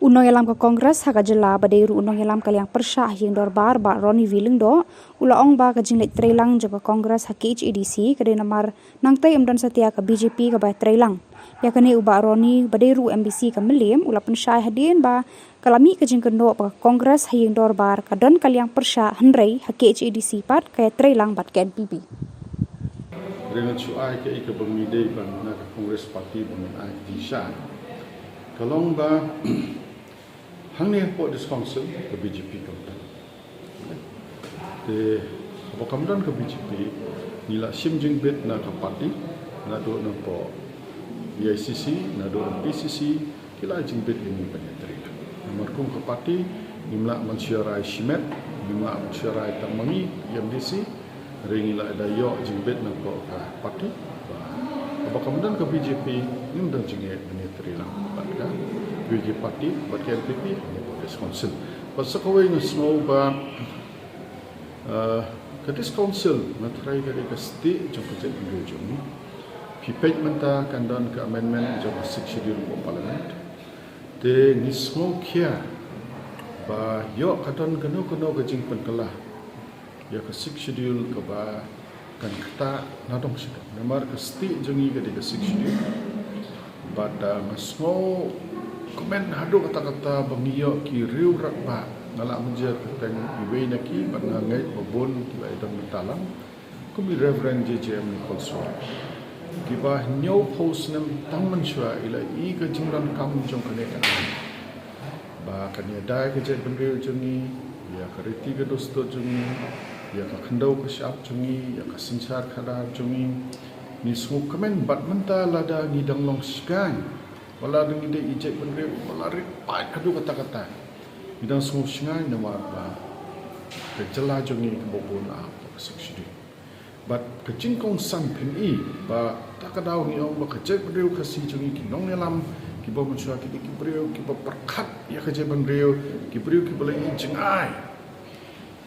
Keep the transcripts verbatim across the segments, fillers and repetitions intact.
U nongïalam ka Congress ha ka jylla ba dei ruh u nongïalam ka liang pyrshah ha ïing dorbar, Bah Ronnie V Lyngdoh, u la ong ba ka jingleit trei lang jong ka Congress ha K H A D C ka dei namar nangtei ym don satia ka B J P kaba trei lang. Ïa kane u Bah Ronnie ba dei ruh M D C ka Mylliem u la pynshai hadien ba ka la mih ka jingkynnoh ba ka Congress ha ïing dorbar ka don ka liang pyrshah, hynrei ha K H A D C pat ka ïatrei lang bad ka N P P. Hynrei ngan shu ai kaei kaba ngi dei ban na ka Congress Party ba ngin ai ka jingshai. Ka long ba hangne hapoh District Council ka B J P kam don. Te haba kam don ka B J P, ngi la shim jingbit na ka party, naduh napoh A I C C, naduh P C C, ki la jingbit ïa ngi ban ïatrei. Namar kum ka party, ngim lah ban shu rai shimet, ngim lah ban shu rai tang ma ngi, M D C, hynrei ngi la da ïoh jingbit napoh ka party. Ba haba kam don ka B J P, ngim don jingeh ban ïatrei lang bad ka, bad ki party, bad ka N P P, napoh District Council. Bad sa kawei nga sngew ba, eh, ka District Council nga tharai ka dei ka stieh jong ka jaitbynriew jong ngi. Phi peit mynta kan don ka amendment jong ka Sixth Schedule hapoh Parliament. Te ngi sngewkhia ba ïoh ka don kano kano ka jingpynkylla ïa ka Sixth Schedule kaba kan ktah nadong shadong. Namar ka stieh jong ngi ka dei ka Sixth Schedule. Bad, ah, nga sngewkmen haduh katta katta ba ngi ïoh ki riew rangbah, nga lah mynjur kyrteng iwei na ki bad nga ngeit ba bun kiba ïadon bynta lang, kum i Reverend J J M Nichols Roy, kiba hynñiewphew snem tang mynshuwa i la ïohi ka jingdonkam jong kane ka aiñ ba kan ïada ïa ka jaitbynriew jong ngi, ïa ka riti ka dustur jong ngi, ïa ka khyndew ka shyiap jong ngi, ïa ka synshar khadar jong ngi. Ngi sngewkmen bad mynta lada ngi dang long shngaiñ, wat la ngi dei i jaitbynriew ba la rit paid haduh katta katta, ngi dang sngew shngaiñ namar ba ka jylla jong ngi kaba bun la ap da ka Sixth Schedule. Bad ka jingkongsan phin i ba kata ka daw ngi ong ba ka jaitbynriew Khasi jong ngi, ki nongïalam kiba mynshuwa ki dei ki briew kiba pyrkhat ïa ka jaitbynriew, ki briew kiba la i jngai.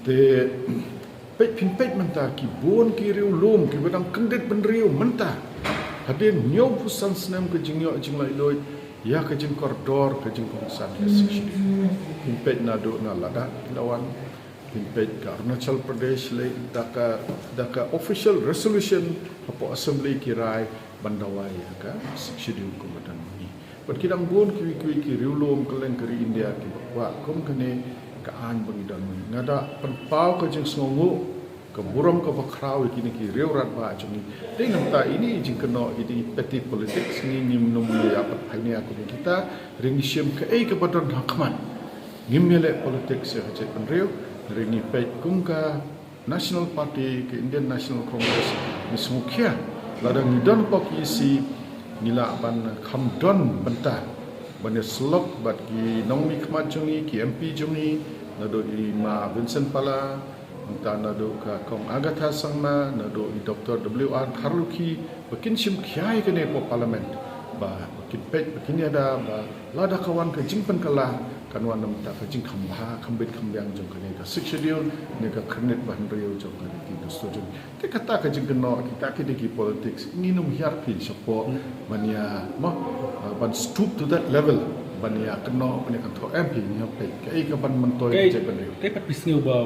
Te peit, phin peit mynta ki bun ki riewlum kiba dang kyndit bynriew mynta hadien hynñiewphew san snem ka jingïoh jinglaitluid ïa ka jingkordor ka jingkongsan ka Sixth Schedule. Phin peit naduh na Ladakh ki la wan, phin peit ka Arunachal Pradesh lei da ka, da ka official resolution hapoh Assembly ki rai ban dawa ïa ka Sixth Schedule kum ba don mynne. Bad ki dang bun kiwei kiwei ki riewlum kylleng ka ri India kiba kwah kum kane ka aiñ ba ngi don mynne. Nga da pynpaw ka jingsngewnguh, ka burom kaba khraw ïa kine ki riew rangbah jong ngi. Dei namar ine i jingkynnoh, ine i petty politics, ngi ngim nym ïa pat painia kumne kita, hynrei ngi shim kaei kaba don ha khmat. Ngim ïaleh politics ïa ka jaitbynriew, hynrei ngi peit kum ka National Party, ka Indian National Congress, ngi sngewkhia lada ngi don hapoh K E C, ngi lah ban kham don bynta ban ïasyllok bad ki nongmihkhmat jong ngi, ki M P jong ngi, naduh i Ma Vincent Pala, nangta naduh ka Kong Agatha Sangma, naduh i Doctor W R Kharlukhi, ba kin shim khia ïa kane hapoh Parliament, ba, ba kin peit, ba kin ïada ba lada ka wan ka jingpynkylla, kan wan namar ka jingkham bha, kham bit kham biang jong kane ka Sixth Schedule ne ka khyrnit ba hynriew jong ka riti dustur jong ngi. Te kata ka jingkynnoh, kita ki dei ki politics, ngi nym hiar phi shapoh ban ïa, mo, ban stoop to that level ban ïa kynnoh, ban ïa kynthoh, em phi, ngi hap peit kaei ka ban myntoi ka jaitbynriew. Kaei pat phi sngew ba